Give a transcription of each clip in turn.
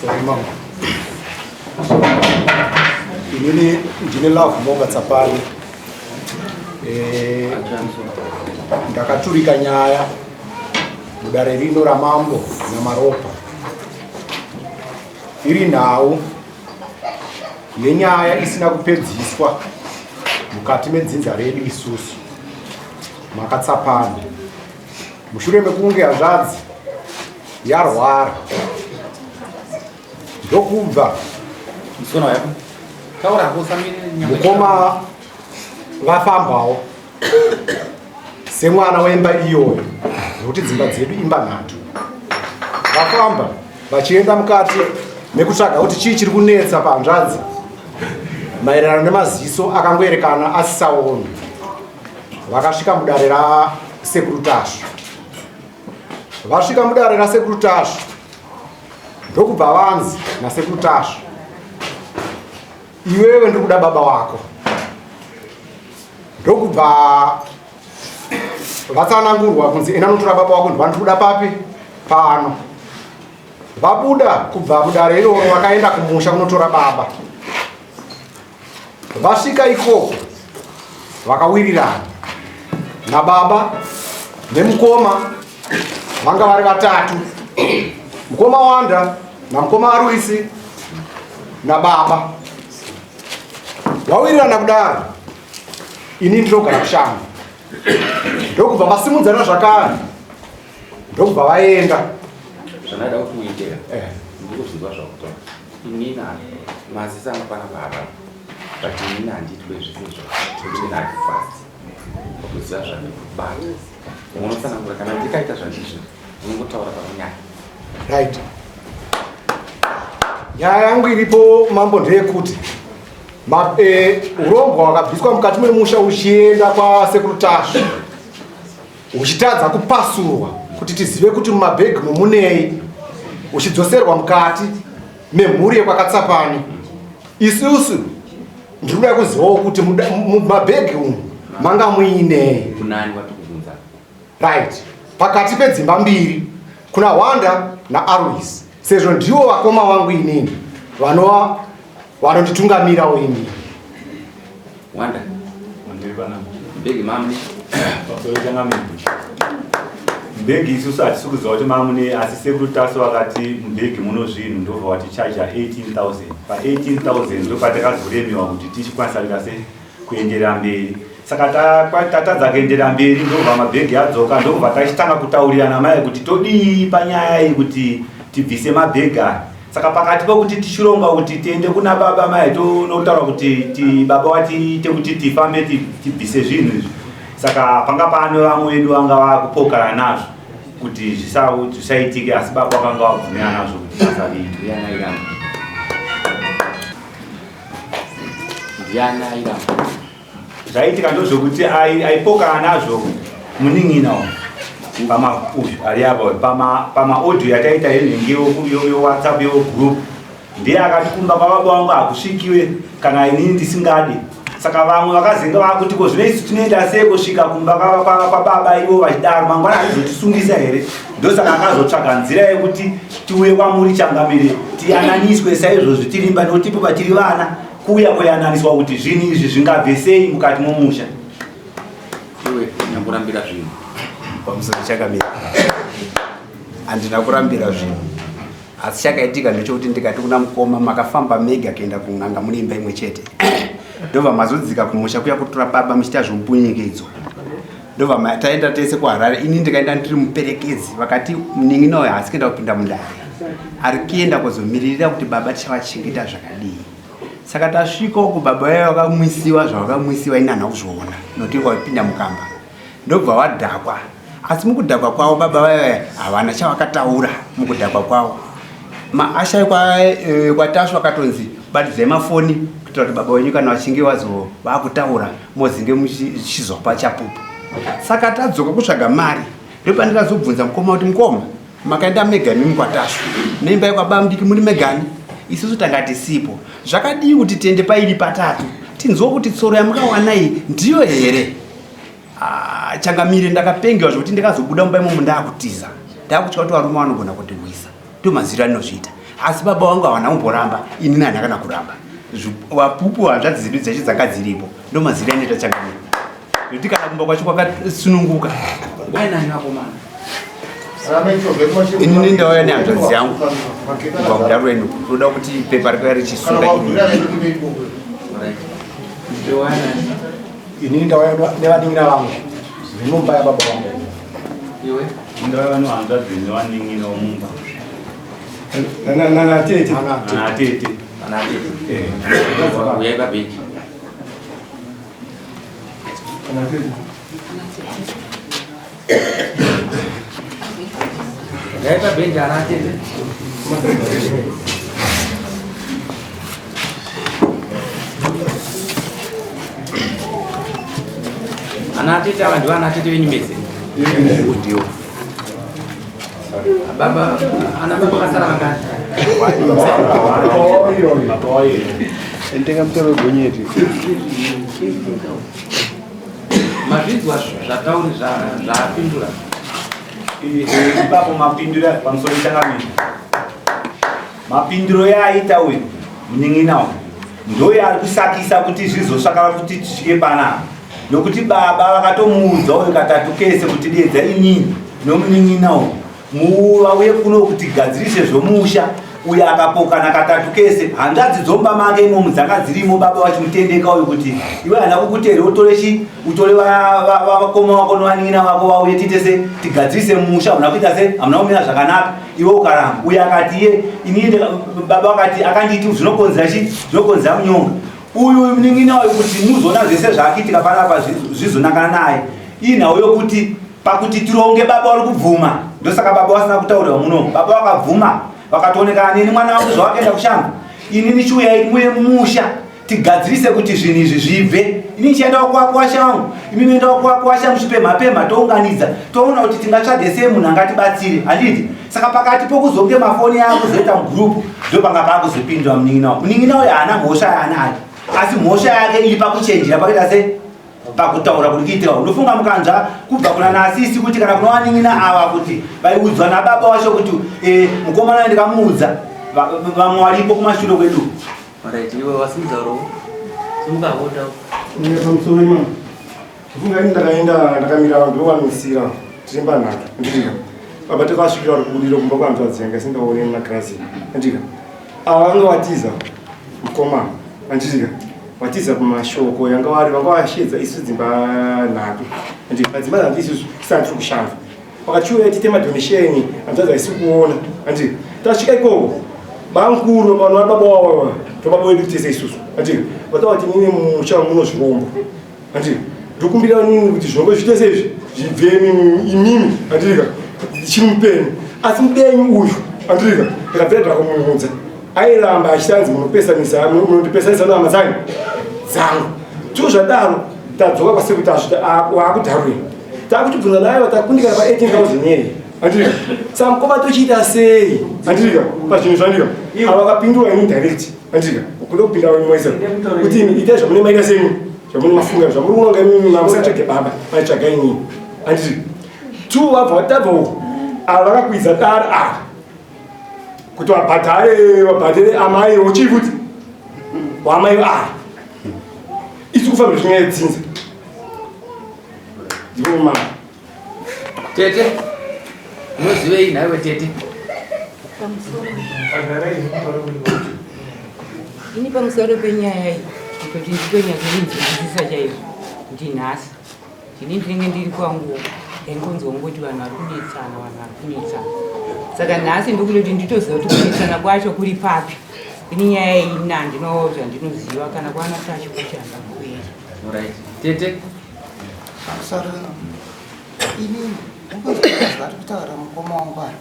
Sorry mama. Inini ndine love Moga Tsapani. Eh, ndakaturika nyaya mudare rino ramambo naMaropa. Iri nhau yenyaya isina kupedziswa mukati medzinza redu isusu makatsapana mushure mekunge hanzvadzi yarwara ndokubva mukoma vafambawo semwana wemba iyoyo nekuti dzimba dzedu imba nhatu vafamba vachienda mukati mekutsvaga kuti chii chiri kunetsa pahanzvadzi maererano nemaziso akangoerekana asisaoni vakasvika mudare rasekuru Tasvu. Vasvika mudare rasekuru Tasvu ndokubva vanzi nasekuru Tasvu, iwewe ndiri kuda baba wako. Ndokubva vatsanangurwa kunzi enda notora baba wako ndivandiri kuda papi pano. Vabuda kubva mudare iroro vakaenda kumusha kunotora baba. Vasvika ikoko vakawirirana nababa nemukoma vanga vari vatatu, mukoma Wanda namukoma Aruisi nababa. Vawirirana kudaro, ini ndinogara kushango, ndokubva vasimudzana zvakare, ndokubva vaenda. Zvandada kuti uite eh. Ndikuzvinzwa zvakutaura inini maziso anofana baba but inini handiitwe zvisizvo inini handifast kuziva zvandikubata unotsanangura kana ndikaita zvandizvo unongotaura pakunyaya right nyaya yangu iripo mambo ndeyekuti eh, urombwa hwakabviswa mukati memusha uchienda kwasekuru Tasvu uchitadza kupasurwa kuti tizive kuti mumabhegi mumunei uchidzoserwa mukati memhuri yekwakatsapani isusu ndiri kuda kuzivawo kuti mumabhegi umu manga muinei right pakati pedzimba mbiri kuna Wanda naArwis sezvo ndivo vakoma vangu inini vanova vanonditungamirawo inini Wanda. Ndiri panapa. Mbegi mamune. Pamusoro changamire. Mbegi isusu hatisi kuziva kuti mamune asi sekuru Taso vakati mubhegi muno zvinhu ndobva vatichaja 18000. Pa 18000 ndopatakazoremewa kuti tichikwanisa kuita sei kuenderera mberi. Saka tatadza kuenderera mberi ndobva mabhegi adzoka ndobva tachitanga kutaurirana mai kuti todii panyaya iyi kuti tibvise mabhegi aya. Saka pakati pokuti tichironga kuti tiende kuna baba mai tonotaura kuti ti baba watiite kuti tifambe tibvise zvinhu izvi. Saka panga pane vamwe vedu vanga vakupokana nazvo kuti zvisaitike asi baba vakanga vabvumirana nazvo kuti basa riitwe. Ndiani airamba? Ndiani airamba? Zvaiitika ndozvekuti aipokana nazvo munin'ina uyu pama uyu ari apa uyu pama pama audio yataita yenhingi yewhatsapp yegroup ndiye akati kumba kwababa vangu hakusvikiwe kana inini ndisingadi saka vamwe vakazenga vakuti ko zvino isu tinoenda sei kusvika kumba kwababa ivo vachidaro mangwana achizotisungisa here ndosaka akazotsvaga nzira yekuti tiuye kwamuri changamire tiyananiswe saizvozvi tirimba nekuti ipo patiri vana Kuuya koyananiswa kuti zvinhu izvi zvingabve sei mukati momusha. Iwe nyakurambira zvinhu. Pamusoro chakamira. Handina kurambira zvinhu. Asi chakaitika ndechekuti ndikati kuna mukoma makafamba mega kuenda kun'anga mune imba imwe chete. Ndobva mazodzika kumusha kuya kutora baba muchiita zvombunyikidzo. Ndobva taenda tese kuHarare ini ndikaenda ndiri muperekedzi vakati munin'ina uyo haasi kuenda kupinda mudare. Ari kuenda kuzomiririra kuti baba tichavachengeta zvakadii. Saka tasvika uko baba vaya vakamwisiwa zvavakamwisiwa ini handina kuzviona nokuti vapinda mukamba ndobva vadhakwa asi mukudhakwa kwavo baba vaya havana chavakataura mukudhakwa kwavo maasha eh, kwatasvu akatonzi batidzai mafoni kuitira kuti baba wenyu kana vachinge vazo vakutaura mozinge muchizopa chapupu saka tadzoka kutsvaga mari ndopandikazobvunza mukoma kuti mukoma Makaenda mega imimi kwaTasvu neimba yekwabamdiki muri megani isusu tanga tisipo. Zvakadii kuti tiende pairi patatu tinzwe kuti tsoro yamukawana iyi ndiyo here? Ah, changamire ndakapengewa zvekuti ndikazobuda mumba imomo ndakutiza ndakutya kuti varume vanogona kundihwisa. Ndiyo maziro andinozviita. Asi baba vangu havana kumboramba, inini handina kana kuramba. Vapupu hanzvadzi dzedu dzacho dzanga dziripo, ndomaziviro anoita changamire. Nekuti kana kumba kwacho kwakasununguka. Inini ndauya nehanzvadzi yangu kubva kudarweni, toda kuti pepa rikauya richisunga inini. Inini ndauya nevanin'ina vangu vemumba yababa vangu. Iwe? Ndauya nehanzvadzi nevanin'ina vomumba. Natete. Natete. Natete. Uyai pabhenji. Uyai pabhenji ana tete. Ana tete ava ndivo ana tete venyu mese. Ndiwo. Baba, ana baba vakasara vangani? Entenga mutoro wegonyeti. Mazvinzwa zvatauri zvaapindura. Ipapo mapindura pamusoro changamire. Mapinduro yaaita uyu munin'ina uyu ndoyaari kusakisa kuti zvizosvakara kuti tisvike panapa nokuti baba vakatomuudza uyu katatu kese kuti dedza inini nomunin'ina uyu vauye kuno kuti gadzirise zvomusha uyo akapokana katatu kese hanzvadzi dzomba make imomu dzanga dzirimo baba vachimutendeka uyu kuti iwe hana kukutere utore chi utore vakoma vako novanin'ina vako vauye tiite se tigadzirise musha hamuna kuita se hamuna kumira zvakanaka iwe ukaramba uyo akati iye inini baba vakati akanditi zvinokonzera chi zvinokonzera munyonga uyu munin'ina uyu kuti muzoona zvese zvaakuitika panapa zvizonangana naye inhau yokuti pakuti tironge baba vari kubvuma ndosaka baba vasina kutaurirwa muno baba vakabvuma vakatoonekana neni mwana wangu zvawakaenda kushango ini nichiuyai muye mumusha tigadzirise kuti zvinhu izvi zvibve ini ndichiendawo kwakwasha wangu imi moendawo kwakwasha muchipemhapemha tounganidza toona kuti tingatsvage sei munhu angatibatsire handiti saka pakati pokuzonge mafoni akuzoita mugrupu ndopanga paakuzopindura munin'ina wangu munin'ina uyo haana mhosva yaanayo asi mhosva yake iri pakuchenjera pakaita sei pakutaura kuri kuitika unofunga mukanzva kubva kuna nasisi kuti kana kuna vanin'ina ava kuti vaiudzwa nababa wacho kuti eh, mukomana ndikamuudza vamwe varipo kumashure kwedu Alright, iwe wasimudza ruoko. Simuka hoda. Ine pamusoro imama. Funga ini ndakaenda ndakamira ndovanisira tiri mbanhaka ndika. Baba takasvikira vari kubudira kumba kwanzvadzi yanga isingaone magirazi. Ndika. Ava vanga vatiza mukoma. Andika. Vatiza kumashoko yanga vari vanga vashedza isu dzimba nhatu. Ndika. Dzimba nhatu isusu tisati tiri kushanda. Vakachiuya tiite madonation hanzvadzi haisi kuona andika tasvika ikoko bamkuru vanhu vari baba wavo ndobaba wedu tese isusu andika vataura kuti nini mumusha muno zvirombo andika ndokumbira nini kuti zvirombo izvi tese izvi zvibve imimi andika ndichiri mupenyu asi mupenyu uyu andika ndikabvira ndakumuudza airamba achitanzi munopesanisa munondipesanisa nehama dzangu dzangu tio zvadaro tadzoka kwasekuti asvita waakudharwini takutibvunza naye vatakundikana pa 18000 yei andika saka mukoma tochiita sei andika pazvinhu zvandika ava vakapindura ini direct andika kuda kupinda mwesa kuti imi itai zvamune maita sei zvamune mafunga zvamuri kunonga imimi mamusatsvage baba maitsvaga inini andika two vabva vatabva uku ava vakakwidza dare ava kuti vabhadhare vabhadhere amai ochii futi wamai ava isi kufambira zvinyaya dzinza Nduma. Tete. Unozivei nhaiwe tete? Ini pamusoro penyaya iyi kutoti nditonyatsoinzwisisa chaizvo kuti nhasi ini ndinenge ndiri kwangu ndaingonzwa kungoti vanhu vari kunetsana vanhu vari kunetsana saka nhasi ndokutoti nditoziva kuti kunetsana kwacho kuri papi ini nyaya iyi ini handino zvandinoziva kana kwana tacho kwacho handakuenda Alright. Tete. Pamusoro ini vari kutaura mukoma wangu ari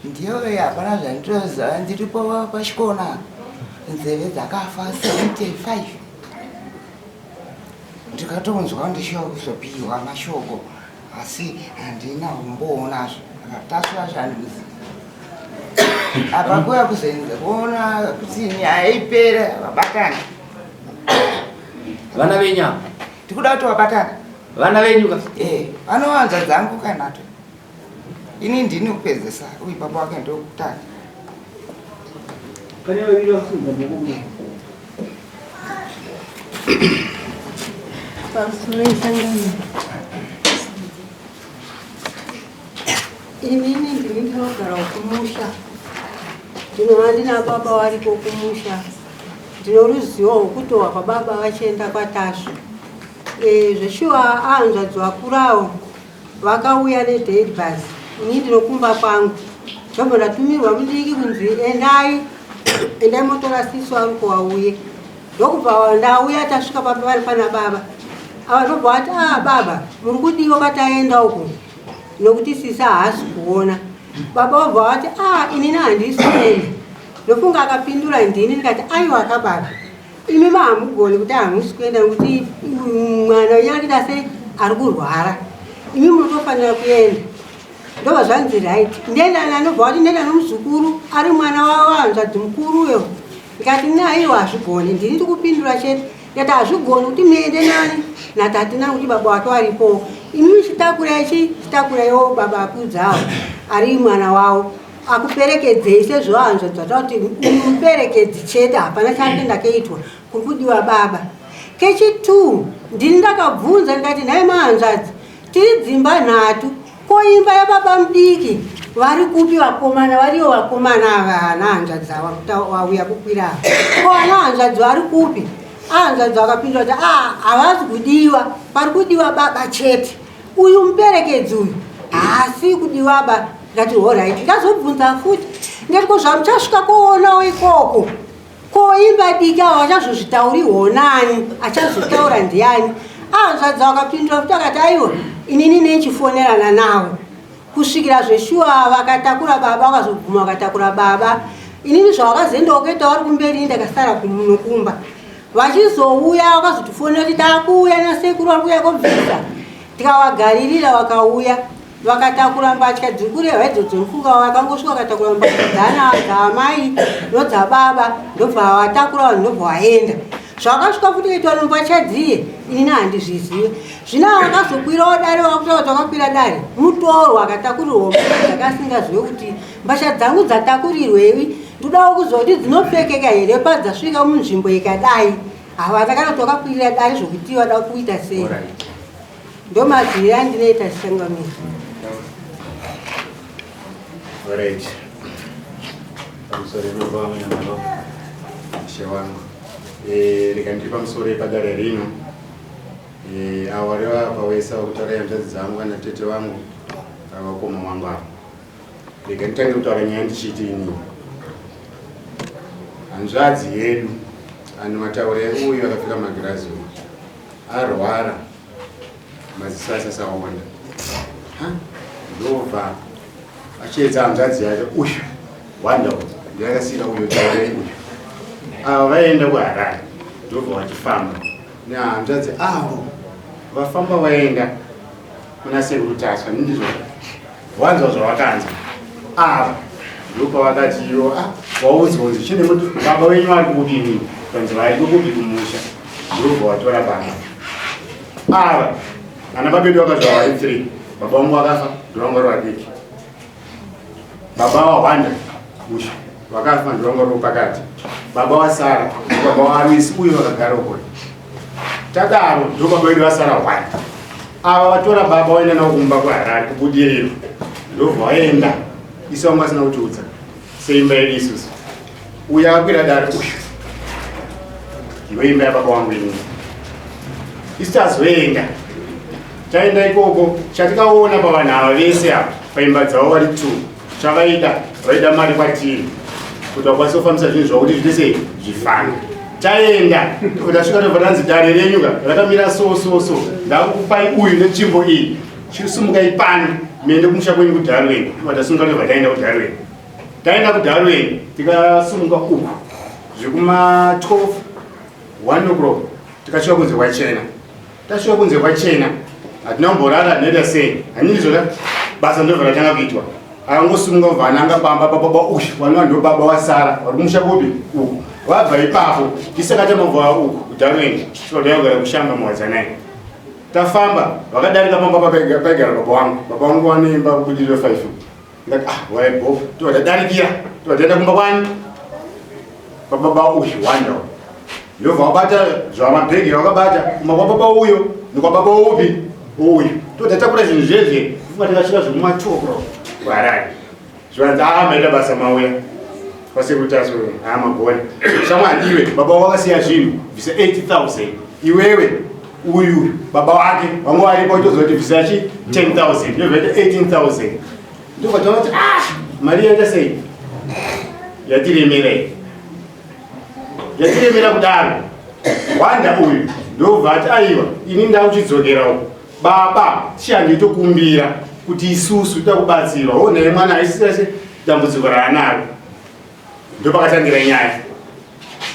ndiyo hapana zvandinoziva ndiripo pachikona nzeve dzakafa 75 ndikatonzwa ndichizopiwa mashoko asi handina kumboonazvo akatasva zvandizi apa kuya kuzoenza kuona kuti nyaya ipere vabatana Vana venyu ava? Tikuda kuti wabatana. Vana venyu ka? Eh, vanowanza dzangu kanato. Ini ndini kupedzesa, uyu baba wake ndokutanga. Pane vaviri vakasimudza maoko kudai. Pamusoro isangano. Inini ndini ndinogara kumusha. Ndinova ndina baba variko kumusha. Ndino ruzivo rwekutohwa kwababa vachienda kwaTasvu. Eh, zveshuwa ahanzvadzi vakurawo vakauya nedead bus ini ndinokumba kwangu ndobva ndatumirwa mudiki kunzi endai endai motora sisi wariko wauye ndokubva ndauya tasvika pamba vari pana baba ava ndobva vati a ah, baba muri kudiwa kwataenda uku nokuti sisi haasi kuona baba vabva vati a ah, inini handisi kuenda ndofunga akapindura ndini ndikati aiwa kababa Imi mahamugoni kuti hamusi kuenda nekuti mwana wenyu akuita sei ari kurwara imi munotofanira kuenda ndobva zvanzi right ndienda nanobva wati ndienda nomuzukuru ari mwana wahanzvadzi mukuru uyo ndikati naiwa hazvigoni ndini ndikupindura chete ndikati hazvigoni kuti muende nani natati nani kuti baba wake waripo imi chitakurai chi chitakuraiwo baba akudzawo ari mwana wavo akuperekedzei sezvo hanzvadzi dzataura kuti uyu muperekedzi chete hapana chake ndakaitwa kuri kudiwa baba kechi2 ndini ndakabvunza ndikati nhai mahanzvadzi tiri dzimba nhatu ko imba yababa mudiki vari kupi vakomana variyo vakomana ava ana hanzvadzi ava vauya kukwira ava ko ana hanzvadzi vari kupi ahanzvadzi vakapindura kuti a havazi kudiwa pari kudiwa baba chete uyu muperekedzi uyu haasi kudiwa ba ndati horait ndazobvunza futi ndati ko zvamuchasvika koonawo ikoko ko imba diki avo vachazozvitaurirwawo nani achazotaura ndiani ahanzvadzi vakapindura futi akati aiwa inini nechifonerana navo kusvikira zveshuwa vakatakura baba vakazobvuma vakatakura baba inini zvavakazoendawo kuita vari kumberi ndakasara kumunokumba vachizouya vakazotifonera kuti takuuya nasekuru vari kuuya kobvisa tikavagaririra vakauya vakatakura mbatya dziri kurehwa idzo dzinofunga vakangosvika vakatakura mbatya dzana dzaamai nodzababa ndobva vatakura vanhu ndobva vaenda zvakasvika futi kuitwa nombatya dziye inini handizvizive zvino vakazokwirawo dare vakutaura kuti vakakwira dare mutorwa akatakurirwa mbatya dzakasingazive kuti mbatya dzangu dzatakurirwei ndodawo kuzoti dzinopfekeka here padzasvika munzvimbo ikadai havana kana kuti vakakwirira dare zvokuti vada kuita sei ndomazivire andinoita zichangamira Alright. Pamusoro baba vangu namama ishe wangu. Eh, rega ndiri pamusoro padare rino. Eh, avo vari vapa wese vakutaura hanzvadzi dzangu ana tete vangu avakoma vangu ava. Rega nditange kutaura nyaya ndichiti ini hanzvadzi yedu anomataura uyu akapfeka magirazi uyu arwara maziso asasaona ndobva achiedza hanzvadzi yake uyu wanda ndiyakasira uyo taurei uyu ava vaenda kuharare ndobva vachifamba nehanzvadzi avo vafamba vaenda kuna sekuru taswa ndizvo Wanzwa zvavakanzwa ava ndopavakati ivo ah, waudzwa kunzi chine kuti baba wenyu vari kupi imini kanzi vari kupi kumusha ndobva watora baba ava ana baba edu vakazva vari three baba vangu vakafa ndovanga vari vadiki baba wahwanda musha vakafa ndovanga vari pakati baba wasara baba waruisi uyo vakagara ukoni tadaro ndobaba vedu vasara one ava vatora baba vaenda navo kumba kuharare kubudiriro ndobva vaenda isu vanga vasina kutiudza seimba yedu isusu uyo akakwira dare uyu ndiwe imba yababa wangu inini isu tazoenda taenda ikoko chatikaona pavanhu ava vese ava paimba dzavo vari two chavaida vaida mari kwatiri kuti vakwanise kufambisa zvinhu zvavo kuti zviite sei zvifambe taenda tasvika tobva tanzi dare renyu ka rakamira so so so ndakukupai uyu netsvimbo iyi chisumukai pano muende kumusha kwenyu kudarweni tobva tasumuka tobva taenda kudarweni taenda kudarweni tikasumuka uku zvekuma 12 1 o'clock tikasvika kunze kwachena Tasvika kunze kwachena hatina kumborara tinoita sei handizvoka basa ndobva ratanga kuitwa akangosimuka kubva ananga pamba pababa uyu vanova ndo baba wasara vari kumusha kupi uku vabva ipapo isakati mabva uku kudarweni svika kugara kushamba muwadzanai tafamba vakadarika pamba paigara baba wangu baba wangu vanoimba kubudiriro 5 ndati ah waibo tobva tadarikira tobva taenda kumba kwani kwababa uyu wanda ndobva wabata zvamabhegi wakabata kuma kwababa uyo nekwababa upi uyu totatakura zvinhu zvezve kufunga takasvika zvemumatokro kuharare zvivanzi aa ah, maita basa mauya kwasekuru Tasvu aa magona shamwari iwe baba wakasiya zvinhu bvisa 8000 iwewe uyu baba wake vanga varipo itoziva kuti bvisa chi 10000 ndozvaita 18000 ndobva taona kuti ah mari yaita sei yatiremera iyi yatiremera kudaro wanda uyu ndobva ati aiwa ini ndakuchidzokera uku baba tichihanditokumbira kuti isusu takubatsirwa o naye mwana aisirase dambudziko raanaro ndopakatangira nyaya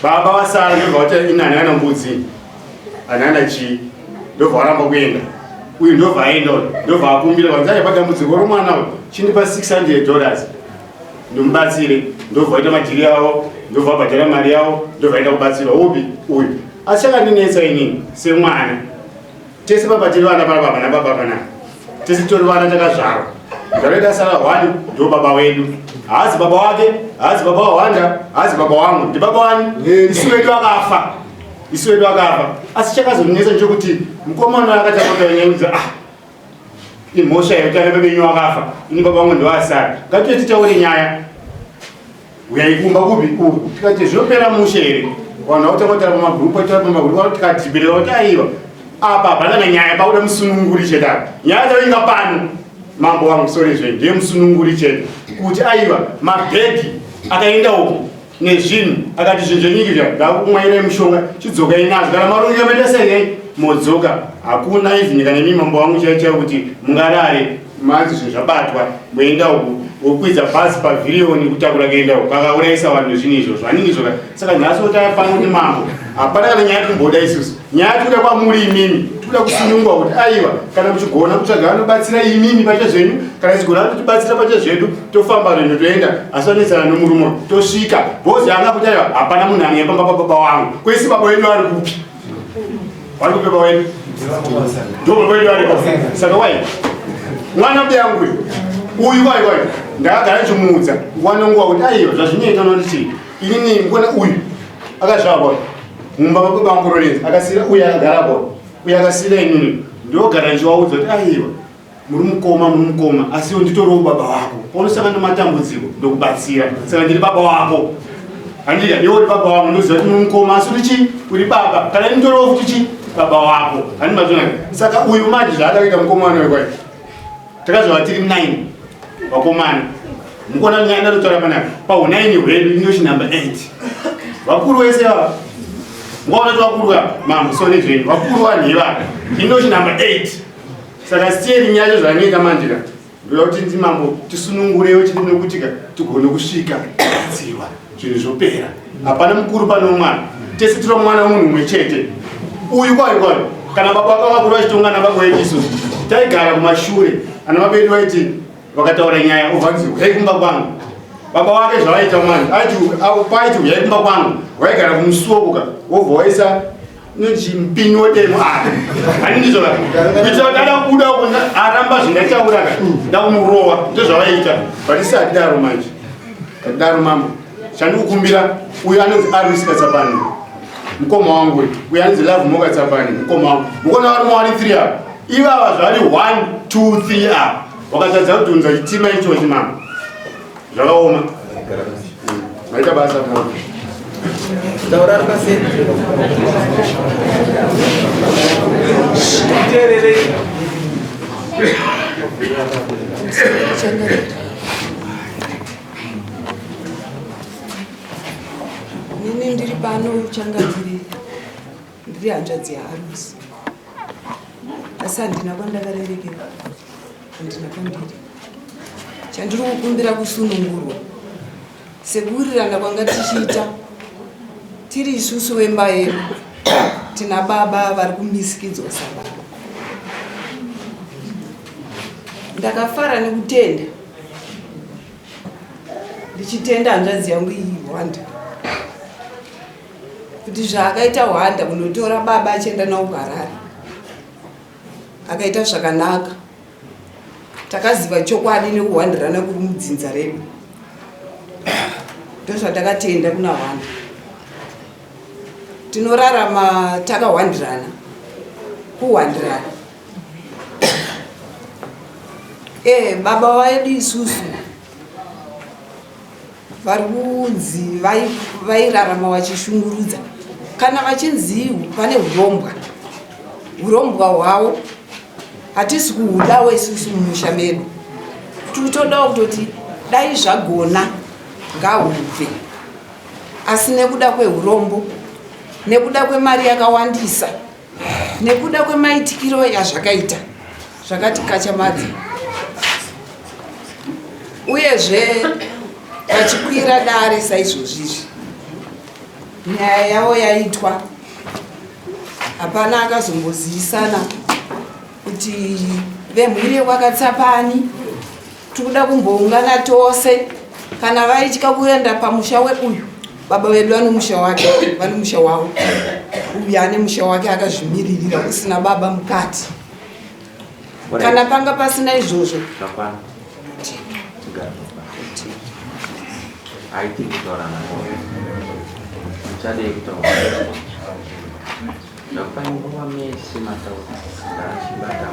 baba vasara ndobva vati ini handina mbudzi handina chii ndobva varamba kuenda uyu ndobva aenda uyu ndobva akumbira vanzi aya padambudziko romwana uyu chindipa 600 dollars ndomubatsire ndobva vaita madhiri avo ndobva vabhadhara mari yavo ndobva aenda kubatsirwa upi uyu asi chakandinetsa inini semwana tese baba tiri vana pana baba nababa pana tese tori vana takazvarwa ndakaita sara hwani ndo baba wedu haazi baba wake haazi baba wahwanda haazi baba wangu ndibaba wani isu wedu akafa isu wedu akafa asi chakazondinetsa ndechokuti mukomana akatakutanyaudza ah imhosva yekuti ana baba enyu akafa ini baba vangu ndoasara ngatiye titaure nyaya Uyai kumba kupi uku tikati zvinopera mushe here vanhu vakutanga kutaura pamagrupu achitaura pamagrupu tikadhibirira kuti aiwa apa hapana kana nyaya pakuda musununguri chete apa nyaya tavinga pano mambo wangu sori zvenyu ndiye musununguri chete kuti aiwa mabhegi akaenda uku nezvinhu akati zvinhu zvenyiki zva ndakumwairai mushonga chidzokai nazvo kana marongeka maita sei modzoka hakuna even kana imi mambo wangu chaiyo chaiyo kuti mungarare manzi zvinhu zvabatwa moenda uku wokwidza bhazi pavhiriyoni kutakura kuenda uku kakaurayisa vanhu nezvinhu izvozvo hanini izvo saka nhasi wotaya pano kuti mambo hapana kana nyaya timboda isusu nyaya tikuda kwamuri imimi tikuda kusunungwa kuti aiwa kana muchigona kutsvaga vanobatsira imimi pacha zvenyu kana tichigona kutibatsira pacha zvedu tofamba rwendo toenda asi vanetsana nomurume tosvika bhozi anga kuti aiwa hapana munhu anenge pamba pababa wangu kwesi baba wedu ari kupi vari kupi baba wedu ndo baba wedu aripo saka wai mwana mbuya yangu uyu uyu wai wai ndakagara ndichimuudza nguva nenguva kuti aiwa zvazvinoita unoti inini mukona uyu akazvarwa mumba mababa vangu Lorenzo akasira uyu akagara po uyu akasira inini ndogara ndichivaudza kuti aiwa muri mukoma muri mukoma asi nditoriwo baba vako paunosangana nematambudziko ndokubatsira saka ndiri baba wako handika iwe uri baba wangu ndoziva kuti muri mukoma asi uri chii uri baba kana nditoriwo futi chii baba wako handi mazvona saka uyu manje zvaada kuita mukomana wekwai takazova tiri 9 vakomana mukona nyaya ndatotaura panapa paunaini hwedu inochi number 8 vakuru vese vava ngoona kuti vakuru va mambo sone zvenyu vakuru vanhu ivava inochi number 8 saka steering yacho zvanoita manje ka ndoda kuti ndi mambo tisunungurewo chete nekuti ka tigone kusvika tsiwa zvinhu zvopera hapana mukuru pano mwana tese tiri mwana wemunhu umwe chete uyu kwayo kwayo kana baba vaka vakuru vachitonga nababa vedu isusu taigara kumashure ana baba vedu vaiti vakataura nyaya ovanzi huyai kumba kwangu baba wake zvavaita mwana aiti paiti huyai kumba kwangu waigara kumusuwo kuka wobva waisa nechimupini wedemo apa hani ndizvo kuitira kuti ada kubuda aramba zvindataura ka ndakumurowa ndozvavaiita but isi hatidaro manje hatidaro mambo chandikukumbira uyu anonzi arusi katsapani mukoma wangu uyu uyu anonzi love moka tsapani mukoma wangu mukona vari mawari 3 apa ivava zvari 1 2 3 apa wakatadza kudhunza chitima ichochi mama zvakaoma maita basa mama taura ari paseri teererei Nini ndiri pano changamire ndiri hanzvadzi yaArusi asi handina kwandakarerekera handina kwandiri chandiri kukumbira kusunungurwa sekuwirirana kwanga tichiita tiri isusu vemba yedu tina baba vari kumisikidzwa sababa ndakafara nekutenda ndichitenda hanzvadzi yangu iyi hwanda kuti zvaakaita hwanda kunotora baba achienda nawo kuharare akaita zvakanaka takaziva chokwadi nekuhwandirana kuri mudzinza redu ndozvatakatenda kuna hwanda. Tinorarama takahwandirana, kuhwandirana. Eh, baba vaedu isusu vari kunzi vairarama vachishungurudza kana vachinzi pane urombwa urombwa hwavo hatisi kuhudawo isusu mumusha medu tikutodawo kutoti dai zvagona ngahubve asi nekuda kweurombo nekuda kwemari yakawandisa nekuda kwemaitikiro yazvakaita zvakatikachamadza uyezve vachikwira dare saizvozvizvi nyaya yavo yaitwa hapana akazombozivisana kuti vemhuri yekwakatsapani tikuda kumboungana tose kana vaitya kuenda pamusha weuyu baba vedu vane musha wake vane musha wavo uyu ane musha wake akazvimiririra usina baba mukati kana panga pasina izvozvo haiti kutaura navo uchadei kutaura ndakupa nguva mese mataura ndachibata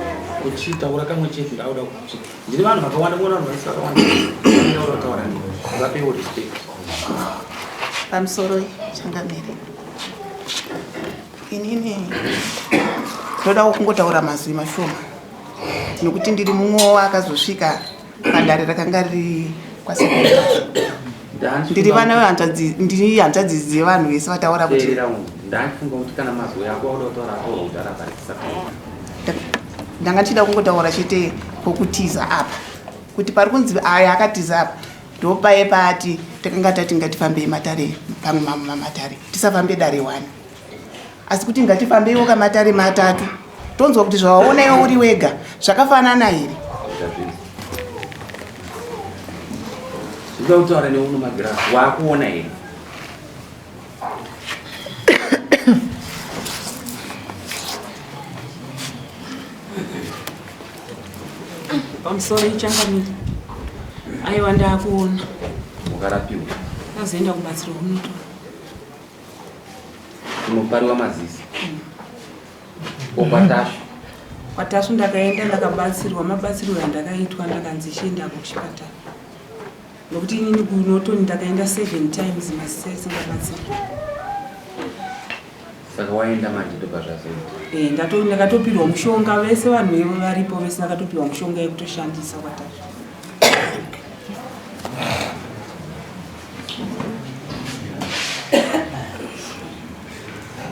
uchitaura kamwe chete ndauda kuti ndine vanhu vakawanda muona vanhu vaisi vakawanda ndauda kutaura vapewo respect pamusoro changamire inini ndodawo kungotaura mazwi mashoma nokuti ndiri mumwe akazosvika padare rakanga riri kwasekuru ndiri vana vehanzvadzi ndiri hanzvadzi dzevanhu vese vataura kuti ndafunga kuti kana mazwi ako auda kutaura aura kudhara ndanga ndichida kungotaura chete pokutiza apa kuti pari kunzi aya akatiza apa ndopaye paati takanga tati ngatifambei matare pamwe mamatare tisafambe dare wani asi kuti ngatifambeiwo kamatare matatu tonzwa kuti zvawaona iwe uri wega zvakafanana here zvinoda kutaura neuno magirazi waakuona here pamusoro ichangamire aiwa ndaakuona wakarapiwa azoenda kubatsiro kunotora kunopariwa maziso okwatashu kwatashu ndakaenda ndakabatsirwa mabatsirwo andakaitwa ndakanzi chienda kuchipatara nokuti inini kunotoni ndakaenda seven times maziso asingabatsirwi saka waenda manje ndobva zvazoita eh, ndakatopirwa mushonga vese vanhu ivo varipo vese ndakatopirwa mushonga yekutoshandisa kwatashu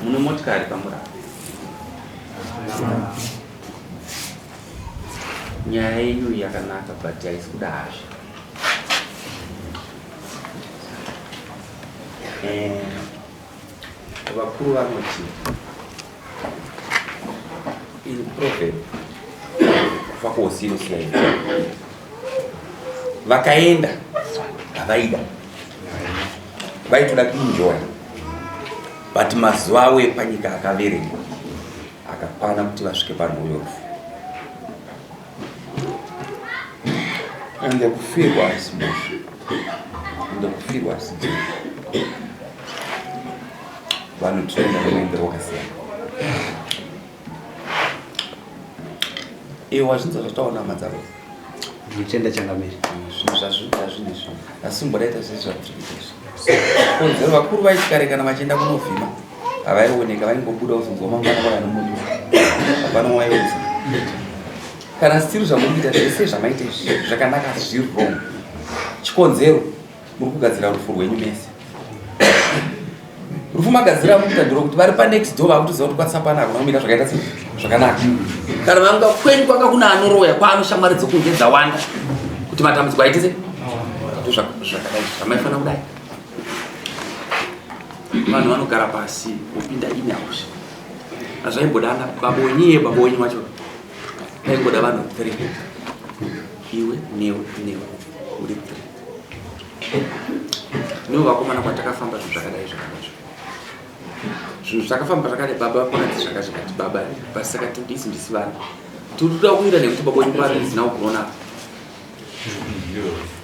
Mune motikari pamurapa. Nyaya yenyu yakanaka but haisi kuda hasha. Eh, vakuru vanoti in proverb kufa kuhosi inosiya vakaenda havaida vaitoda kuinjoya but mazuva avo epanyika akaverengwa akakwana kuti vasvike panhoo yorufu ende kufirwa haisi mhosva ende kufirwa haisi vanhu tinoenda nemaendero wakasiyana iwe wazvinzwa zvataona hama dzako ndinotenda changamire zvinhu zvazvinhu zvinhu izvi asi mbodaita zvese zvakuita izvi konzero vakuru vaiti kare kana vachienda kunovhima havaioneka vaingobuda kuzonzwa mangwana vaya nomudiwa hapana waiudza kana still zvamuri kuita zvese zvamaita izvi zvakanaka asi zviri wrong chikonzero muri kugadzira rufu rwenyu mese rufu magadzira mukuita ndiro kuti vari panext door vakutoziva kuti kwatsapana hakuna kumira zvakaita sei zvakanaka kana vanga kwenyu kwanga kuna anoroya kwaano shamwari dzokunze dzawanda kuti matambudziko aite sei zvakadai zvamaifanira kudai vanhu vanogara pasi vopinda ine house hazvaimbodana baba wenyu iye baba wenyu wacho paingoda vanhu three iwe newe newe uri three Niwo vakomana kwatakafamba zvinhu zvakadai zvakadai zvinhu zvakafamba zvakadai baba vakonati zvaka zvikati baba pasaka tiri ndisi vana tiri kuda kuwira nekuti baba wenyu kwari is now grown up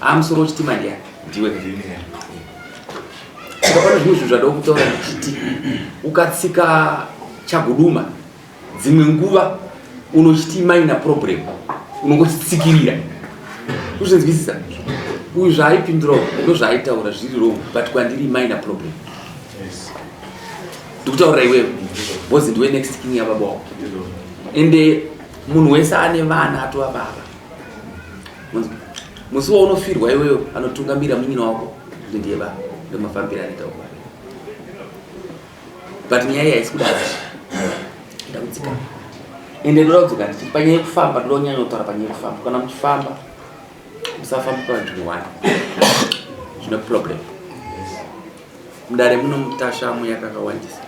amusoro uchitima ndiani ndiwe Saka pane zvimwe zvinhu zvada kutaura ndichiti ukatsika chaguduma dzimwe nguva unochiti minor problem unongotitsikirira kuzvinzwisisa uyu zvaaipindura ndozvaaitaura zviri wrong but kwandiri minor problem ndikutaurira iwewe because ndiwe next king yababa wako ende munhu wese ane vana atova baba musi waunofirwa iwewe anotungamira munyina wako ndiye baba ndomafambiro anoita ubaba but nyaya iyi haisi kudaro ndakudzika ende ndoda kudzoka ndichiti panyaya yekufamba ndoda kunyanya kutaura panyaya yekufamba kana muchifamba musafamba pavanzvimbo one zvine problem mudare muno mutashamu yakakawandisa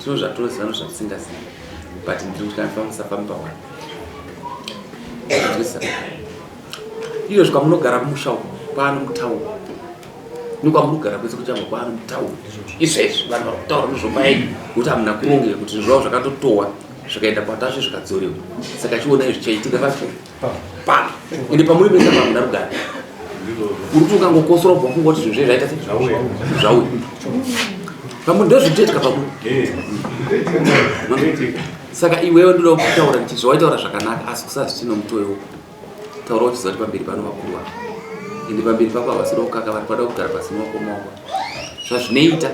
tino zvatinoziva nozvatisingazivi but ndiri kuti kana musafamba one iyo zvikamunogara kumusha uko kwano mutauro nekwamurikugara kwese kuchabva kwaano mutauro izvezvi vanhu vari kutaura nezvomaenyu kuti hamuna kurongeka kuti zvinhu zvavo zvakatotowa zvikaenda kwatasve zvikadzorewa saka chionai zvichaitika papi pano ende pamuri mese pamuna rugare uri kuti ukangokosora ubva wafunga kuti zvinhu zve zvaita se zvauya pamuri ndozvikutoitika pamuri saka iwewe ndoda kutaura kuti zvawaitaura zvakanaka asi kusazviti nomutoiwo taura uchiziva kuti pamberi pano vakuru vako ende pamberi pako havasida kukaka vari pada kugara pasi newakoma wako zvazvinoita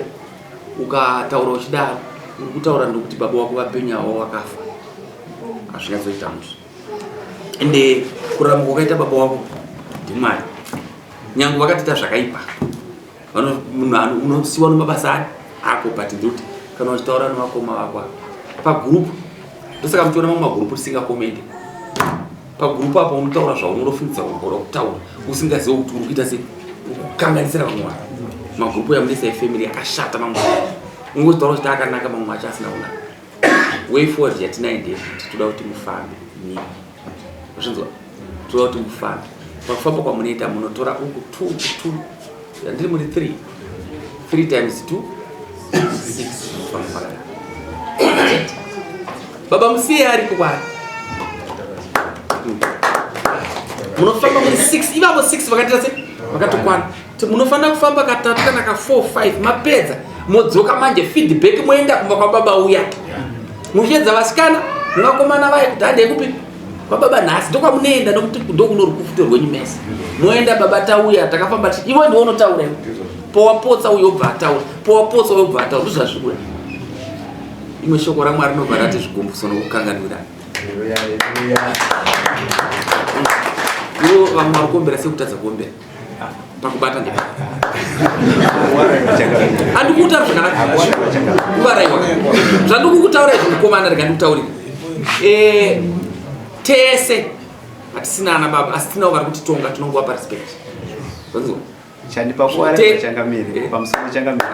ukataura uchidaro uri kutaura ndokuti baba wako vapenyawo wakafa hazvinyatsoita musha ende kurarama kwakaita baba wako ndimwari nyange vakatiita zvakaipa munhu unosiwa nomabasa ani ako but ndikuti kana uchitaura nevakoma vako pagurupu ndosaka muchiona mamwe magurupu tisingakomende pagurupu apo unotaura zvaunofungidzira kugora kutaura usingazive kuti uri kuita sei kukanganisira vamwe vanhu magurupu yamunesa efamily akashata mamwe ungotaura kuti akanaka mamwe acho asina kunaka way forward yatinayo ndeyekuti toda kuti mufambe nini zvinzwa toda kuti mufambe pakufamba kwamunoita munotora uku two two yandiri muri three three times two six mufamba kwakadaro baba musiye ariko kwaari munofamba muri six ivavo six vakatira se vakatokwana munofanira kufamba katatu kana ka 4 5 mapedza modzoka manje feedback moenda kumba kwababa uya muchiedza vasikana nevakomana vaye kuti handei kupi kwababa nhasi ndokwamunoenda nokuti ndokuno rukufuto rwenyu mese moenda baba tauya takafamba ti iwe ndiwe unotaura iwe powapotsa uyo obva ataura powapotsa uyo obva ataura ndozvazviri kuda imwe shoko ramwari rinobva rati zvigumbuso nokukanganwirana ivo vamwe vari kuombera sekutadza kuombera pakubata ndepa handikutaura zvakanaka kuvaraiwa zvandikukutaura izvi mukomana rega ndikutaurire eh, tese hatisina ana baba asi tinavo vari kutitonga tinongova parespect chandipa kuvaraiwa changamire eh. pamusoro changamire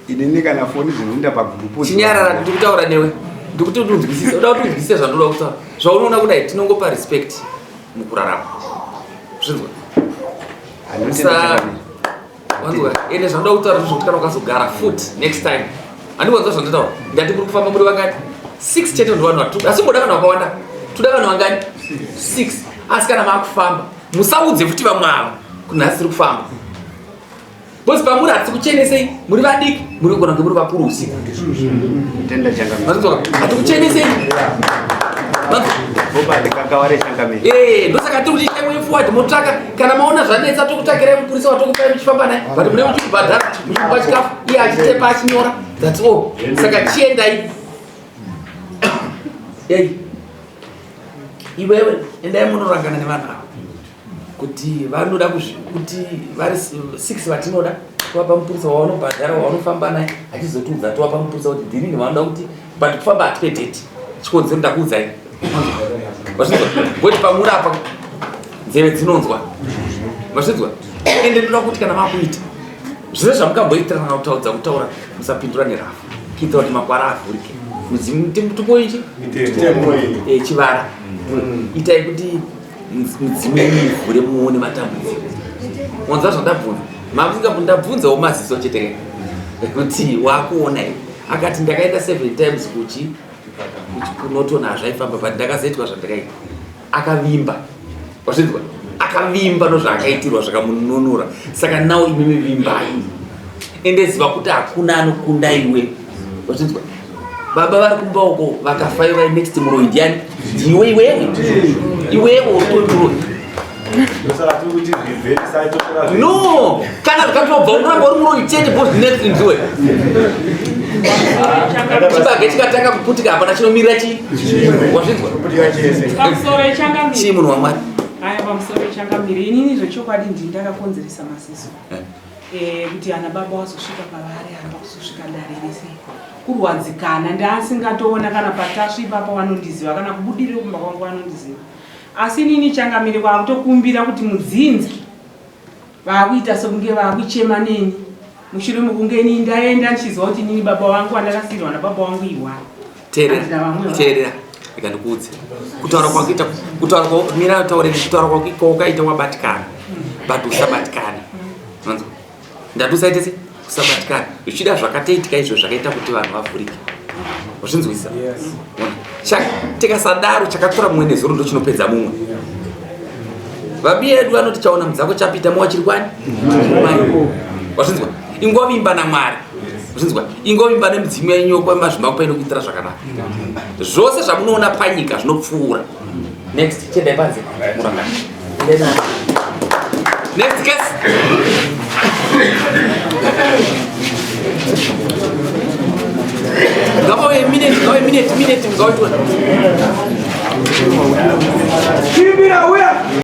inini kana foni dzinoenda pagurupu chinyarara ndikutaura newe ndikuti unzwisise uda kuti unzwisise zvandoda kutaura zvaunoona kudai tinongopa respect mukurarama zvinzwa wanzwa ende zvanoda kutaura ndezvekuti kana ukazogara futi next time handiwanzwa zvanditaura ndati muri kufamba muri vangani six chete ndi vanhu vatu asi mboda vanhu vakawanda toda vanhu vangani six asi kana maakufamba musaudze futi vamwe ava kunhasi tiri kufamba Boss pamuri hatisi kuchenesei muri vadiki muri kugona kunge muri vakuru usiku. Hatikuchenesei. Eh, ndosaka tiri kuti itai way forward motsvaka kana maona zvanetsa tokutsvakirai mupurisa watokupai muchifamba naye but mune muchikubhadhara muchimupa chikafu iye achitepa achinyora that's all saka chiendai ei iwewe endai munorangana nevanhu ava kuti vanoda kuti vari six vatinoda tovapa mupurisa wavanobhadhara wavanofamba naye achizotiudza tovapa mupurisa kuti ndinini vanoda kuti but kufamba hatipe date chikonzero ndakuudzai voti pamuri apa nzeve dzinonzwa vazvinzwa ende ndoda kuti kana makuita zvese zvamukamboitira kana kutaudza kutaura musapindura nerafu kuitira kuti makwara avhurike mudzimu tipoichi eh, chivara itai kuti mudzimu yenyu ivhure muone matambudziko wanzwa zvandabvunza mamusinga ndabvunzawo maziso chete kuti wakuona iwe akati ndakaenda seven times kuchi kunotona hazvaifamba but ndakazoitwa zvandakaita akavimba wazvinzwa akavimba nozvaakaitirwa zvakamununura saka now imimi vimbai Ende ziva kuti hakuna anokunda iwe. Wazvinzwa? Baba vari kumba uko vakafa iwe next muroyi ndiani? Ndiwe iwewe. Iwewe uri muroyi. No, kana zvikatobva unoramba uri muroyi chete because next ndiwe. Chibage chikatanga kuputika hapana chinomirira chii? Wazvinzwa? Pamusoro echangamire. Chii munhu waMwari? Aya pamusoro echangamire. Inini zvechokwadi ndini ndakakonzeresa maziso. Eh, kuti ana baba wazosvika pavari apa kuzosvika dare rese kurwadzikana ndaasingatoona kana patasvi ipapa wanondiziva kana kubudiriro kumba kwangu wanondiziva asi inini changamire kwakutokumbira kuti mudzinza vakuita sekunge vakuchema neni mushure mekunge ini ndaenda ndichiziva kuti inini baba vangu vandakasiirwa nababa vangu ihwani Teerera, teerera, rega ndikuudze. Kutaura kwakuita, kutaura kwa mira taure kutaura kwaukaita wabatikana. But usabatikana. Manzwa? Ndati usaite se usabatikana. Zvichida zvakatoitika izvo zvakaita kuti vanhu vavhurike. Wazvinzwisisa? Yes. Tikasadaro chakatora mumwe nezuro ndochinopedza mumwe. Vabiya edu vanoti chaona mudzako chapita mowa chiri kwani? Wazvinzwa? Ingovimba naMwari. Wazvinzwa? Ingovimba nemidzimu yenyu kwemazvimba kupa inokuitira zvakanaka. Zvose zvamunoona panyika zvinopfuura. Next, chiendai panze. Murangano. Next case. Ngavawe minute, ngavawe minute, minute, ngavawe. Chimbira uya.